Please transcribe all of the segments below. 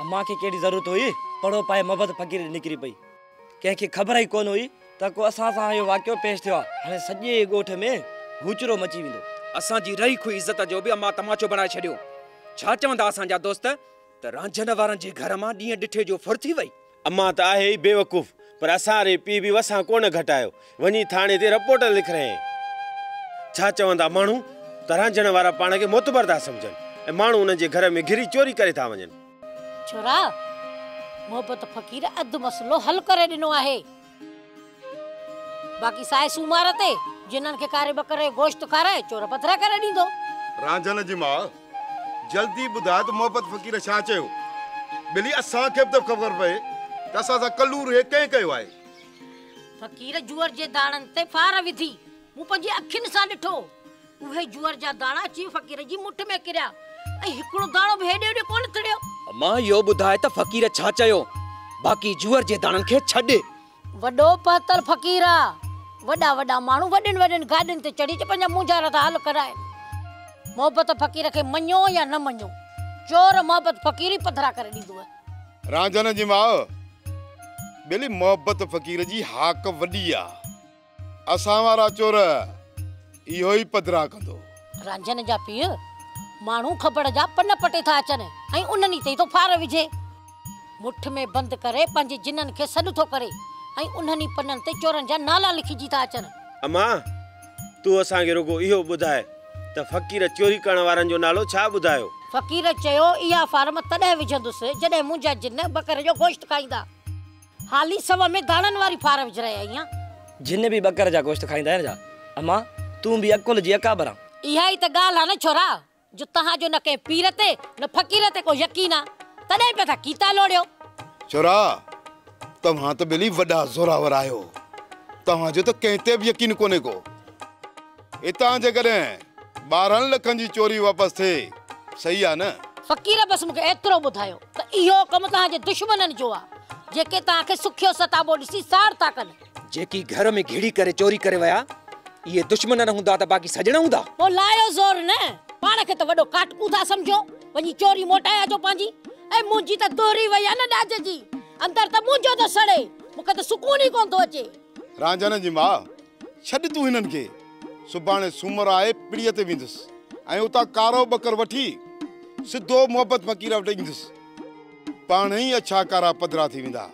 امان کي ڪهڙي ضرورت هئي پڙو پائي محبت فقير ڏي نڪري پئي. ڪنهن کي خبر ئي ڪونه هئي ته ڪو اسان سان اهو واقعو پيش ٿيو آهي. هاڻي سڄي ڳوٺ ۾ هوچرو مچي ويندو. اسان جي رهي کوئي عزت جو به امان تماچو بڻائي ڇڏيو. ڇا چوندا اسان جا دوست ته رانجهن وارن جي گهر مان ڏينهن ڏٺي جو ڦر ٿي وئي. امان ته آهي ئي بيوقوف پر اسان ري پيء به وسان ڪونه گهٽايو. وڃي ٿاڻي تي رپورٽ لکرايائين. ڇا چوندا ماڻهو ته رانجهن وارا پاڻ کي معتبر ٿا سمجهن ۽ ماڻهو انهن جي گهر ۾ گهري چوري ڪري ٿا وڃن. ڇورا، محبت فقير اڌ مسئلو حل ڪري ڏنو آهي. باقي سائي سومار تي جنن کي ڪاري ٻڪر جو گوشت کارائي چور پڌرا ڪري ڏيندو. رانجهن جي ماء، جلدي ٻڌاء ته محبت فقير ڇا چيو؟ ٻلي اسان کي به ته خبر پئي ته اسان سان ڪلور هي ڪنهن ڪيو آهي؟ فقير جوئر جي داڻن تي ڦار وڌي. مون پنهنجي اکين سان ڏٺو. اهي جوئر جا داڻا اچي فقير جي مٺ ۾ ڪريا ۽ هڪڙو داڻو به هيڏي هوڏي ڪونه ٿڙيو. امان اهو ٻڌاء ته فقير ڇا چيو؟ باقي جوئر جي داڻن کي ڇڏ. وڏو پهتل فقير آ. وڏا وڏا ماڻهو وڏين وڏين گاڏين تي چڙهي اچي پنهنجا مونجهارا ٿا حل ڪرائين. محبت فقير کي مڃو يا نه مڃو، چور محبت فقير ئي پڌرا ڪري ڏيندو. رانجهن جي ماء، ٻيلي محبت فقير جي هاڪ وڏي آ. اسان وارا چور اهو ئي پڌرا ڪندو. رانجهن جا پيء ماڻهو کبڙ جا پن پٽي ٿا اچن ۽ انهن ئي تي ٿو ڦار وجهي. مٺ ۾ بند ڪري پنهنجي جنن کي سڏ ٿو ڪري ۽ انهن ئي پنن تي چورن جا نالا لکجي ٿا اچن. امان، تون اسان کي رڳو اهو ٻڌاء ته فقير چوري ڪرڻ وارن جو نالو ڇا ٻڌايو؟ فقير چيو، اها فارم تڏهن وجهندس جڏهن منهنجا جن ٻڪر جو گوشت کائيندا. حالي سو ۾ داڻن واري ڦار وجهرائي آئي آهيان. جن به ٻڪر جا گوشت کائيندا آهن ڇا؟ امان، تون به عقل جي اڪابر آن. اها ئي ته ڳالهه آ نه ڇورا، جو توهان جو نه ڪنهن پير تي نه فقير تي ڪو يقين آ، تڏهن پيا ٿا ڪيتا لوڙيو. ڇورا، توهان ته ٻيلي وڏا زوراور آهيو، توهان جو ته ڪنهن تي به يقين ڪونهي ڪو. هتان جيڪڏهن 12 لکن جي چوري واپس ٿئي، صحيح آ نه؟ فقير بس مون کي ايترو ٻڌايو ته اهو ڪم توهان جي دشمنن جو آ، جيڪي توهان کي سکيو ستابو ڏسي ساڙ ٿا ڪن. جيڪي گهر ۾ گهڙي ڪري چوري ڪري ويا، اهي دشمن نه هوندا ته باقي سڄڻ هوندا؟ پوء لايو زور نه، پاڻ کي ته وڏو ڪاٽڪو ٿا سمجهو، وڃي چوري موٽائي اچو پنهنجي. ۽ منهنجي ته دهري وئي آ نه ڏاج جي، اندر ته منهنجو ٿو سڙي، مون کي ته سڪون ئي ڪونه ٿو اچي. رانجهن جي ماء، ڇڏ تون هنن کي، سڀاڻي سومر آء پڙيء تي ويندس ۽ اتان ڪارو ٻڪر وٺي سڌو محبت فقير وٽ ايندس. پاڻهي ئي اڇا ڪارا پڌرا ٿي ويندا.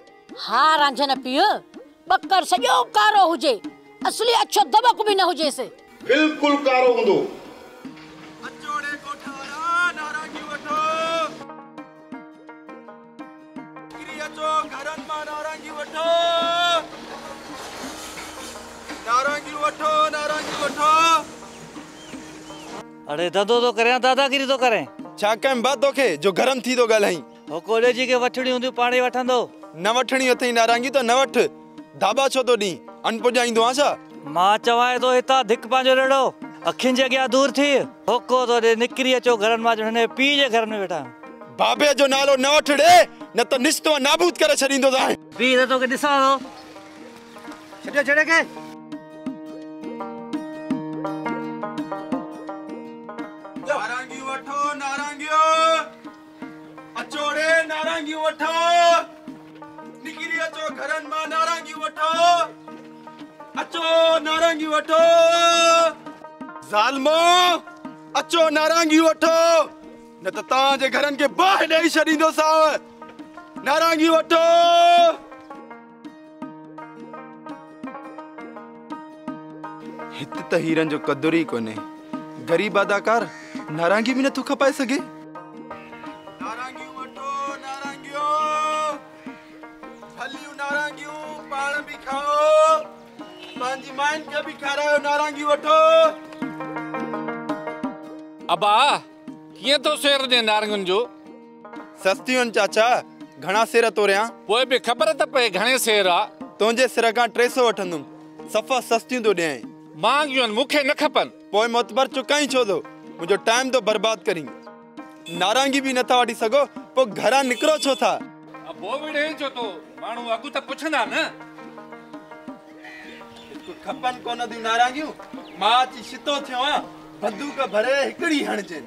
ها رانجهن پيء، ٻڪر سڄو ڪارو هجي، اصلي اڇو دٻڪ به نه هجيس. بلڪل ڪارو هوندو. اچو ڙي ڳوٺ وارا نارنگيون وٺو. نڪري اچو گهرن مان نارنگيون وٺو. نارنگيون وٺو نارنگيون وٺو. اڙي ڌنڌو ٿو ڪريان داداگيري ٿو ڪرين. ڇا ڪيم با توکي جو گرم ٿي ٿو ڳالهائين. هو ڪوڏي جي کي وٺڻيون هونديون پاڻ ئي وٺندو. نه وٺڻيون اٿئي نارنگيون ته نه وٺ. ڌاٻا ڇو ٿو ڏين؟ ان پڄائيندو آن ڇا؟ مان چوانء ٿو هتان ڌڪ پنهنجو ريڙهو اکين جي اڳيان دور ٿي. هوڪو ٿو ڏي نڪري اچو گهرن مان ڄڻ هن جي پيء جي گهر ۾ ويٺا آهيون. بابي جو نالو نه وٺ ڙي نه ته نشت و نابود ڪري ڇڏيندوسانء. بيهه ته توکي ڏسان ٿو. ڇڏيو ڇڙي کي. نارنگيون وٺو نارنگيون اچو ڙي نارنگيون وٺو نڪري اچو گهرن مان نارنگيون وٺو اچو نارنگيون وٺو ظالمو اچو نارنگيون وٺو نه ته توهان جي گهرن کي باهه ڏيئي ڇڏيندوسانء نارنگيون وٺو. هت ته هيرن جو قدر ئي ڪونهي. غريب اداڪار نارنگي به نٿو کپائي سگهي. نارنگيون وٺو نارنگيون، ڀليون نارنگيون، پاڻ به کائو، پنهنجي ماين کي به کارايو، نارنگيون وٺو. ابا ڪيئن ٿو سير ڏين نارنگين جو؟ سستيون آهن چاچا، گهڻا سير توريان؟ پوء به خبر ته پئي گهڻي سير آ. تنهنجي سر کان 300 وٺندم، صفا سستيون ٿو ڏيانء. مهانگيون آهن، مون کي نه کپن. پوء معتبر چڪائين ڇو ٿو؟ منهنجو ٽائيم ٿو برباد ڪرين. نارنگي به نٿا وٺي سگهو، پوء گهران نڪرو ڇو ٿا؟ ابو وڙهين ڇو ٿو؟ ماڻهو اگهه ته پڇندا نه. هڪ کپن ڪونه ٿيون نارنگيون، مان اچي شتو ٿيو آهيان، بندوق ڀري هڪڙي هڻجين.